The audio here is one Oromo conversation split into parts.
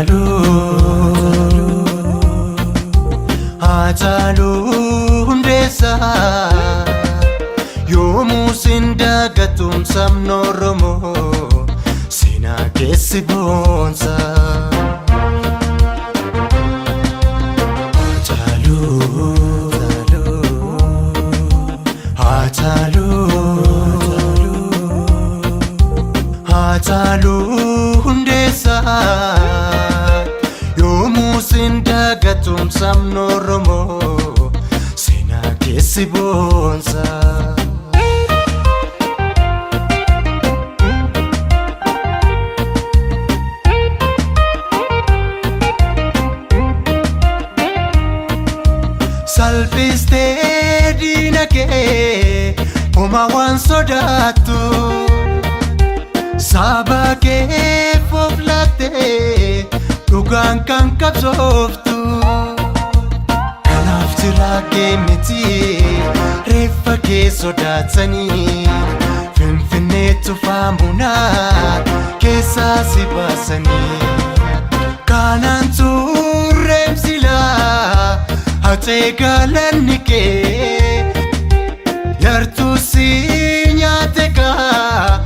Haacaaluu Haacaaluu Hundeessaa yoomuu sin dagatuun sabni Oromoo seenaa keessi boonsa. Haacaaluu Haacaaluu Haacaaluu Hundeessaa yoomuu sin dagatuun sabni Oromoo seenaa keessi boonsa. Salphistee diina kee homaa waan sodaattu saba keef of laattee dhugaan kan qabsooftu. Kanaaf jiraa kee miti reeffa kee sodaatanii Finfinnee tufaamunaa keessaa si baasanii. Kanaan turreem silaa hacee galanni kee yartuu si nyaate kaa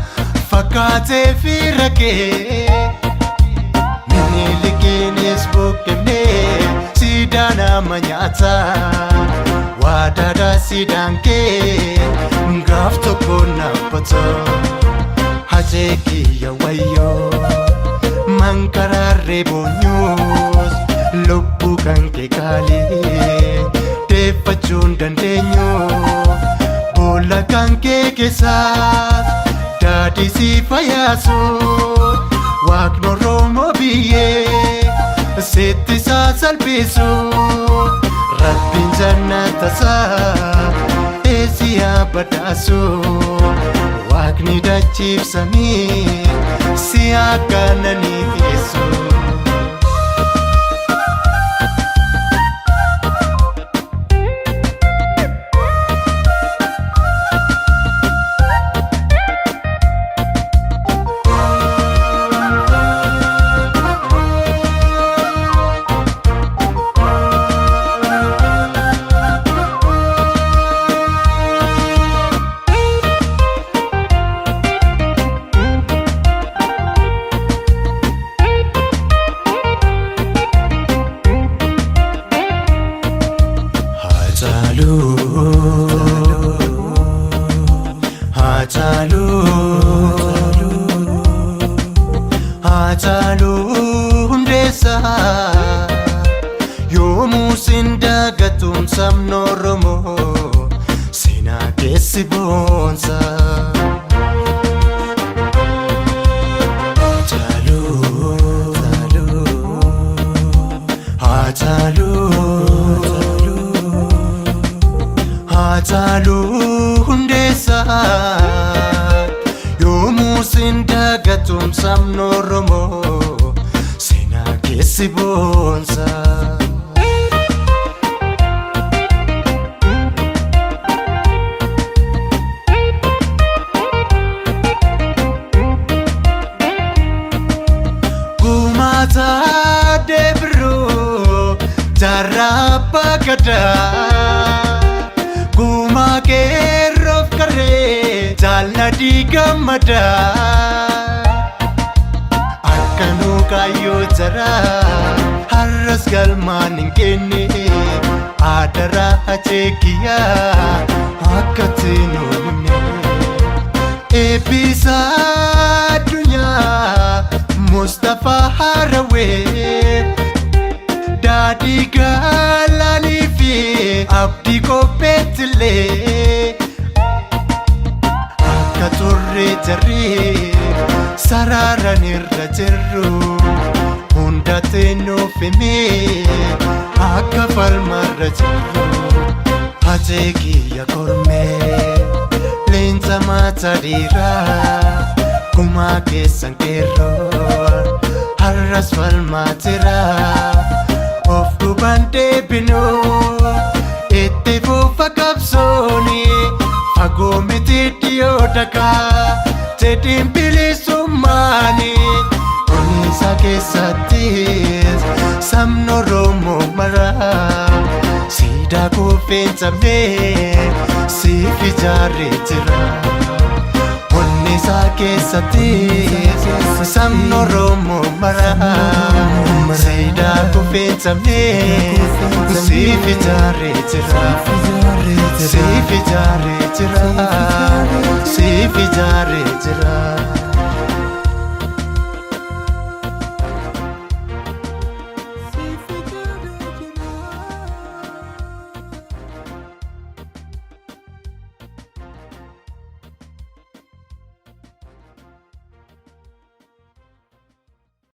fakkaatee fira kee. Minilikiinis buqqifnee siidaa nama nyaata waadaadhaa siidaan kee gaaf tokko naabbata hacee kiyya wayyoo mankaraarree boonyuus lubbuu kan kee qaalii deeffachuun dandeenyu boolla kan kee keessaas daadhii si fayyaasu waaqni Oromoo biyyee sitti isaa salphisu rabbiin jannata isaa eessiyaa badhaasu waaqni dachiifsamii si akkananiisu. Haacaaluu Haacaaluu Haacaaluu Hundeessaa yoomuu sin dagatuun sabni Oromoo seenaa keessi boonsa. Haacaaluu Haacaaluu Haacaaluu Hundeessaa yoomuu sin dagatuun sabni Oromoo seenaa keessi boonsa. Gumaata deebiruu jaarraa abbaa gadaa gumaa qeerroof qarree jaalladhii gammadaa akka nuu kaayyoo jaraa har'as galmaan hin kenne adaraa hacee kiyyaa akka tinuu himne. Eebbisa addunyaa Mustafaa Harawee daadhii galaanii fi abdii qopheettillee akka turre jarri sararan irra jirru hundatti nuuf himee akka falmarra jirru hacee kiyya kormee leenca maata dhiiraa gumaa keessan qeerroo har'as falmaa jira of duubaan deebinuu itti fufa qabsooni fagoo miti dhiyoo dhagaa jedhiin bilisummaani. Kunis Onnee isaa keessattis sabni Oromoo mara siidaa kufee hin cabne siif ijaarree jira. Onnee isaa keessattis sabni Oromoo mara siidaa kufee hin cabne siif ijaarree jira. Siif ijaarree jira. Siif ijaarree jira.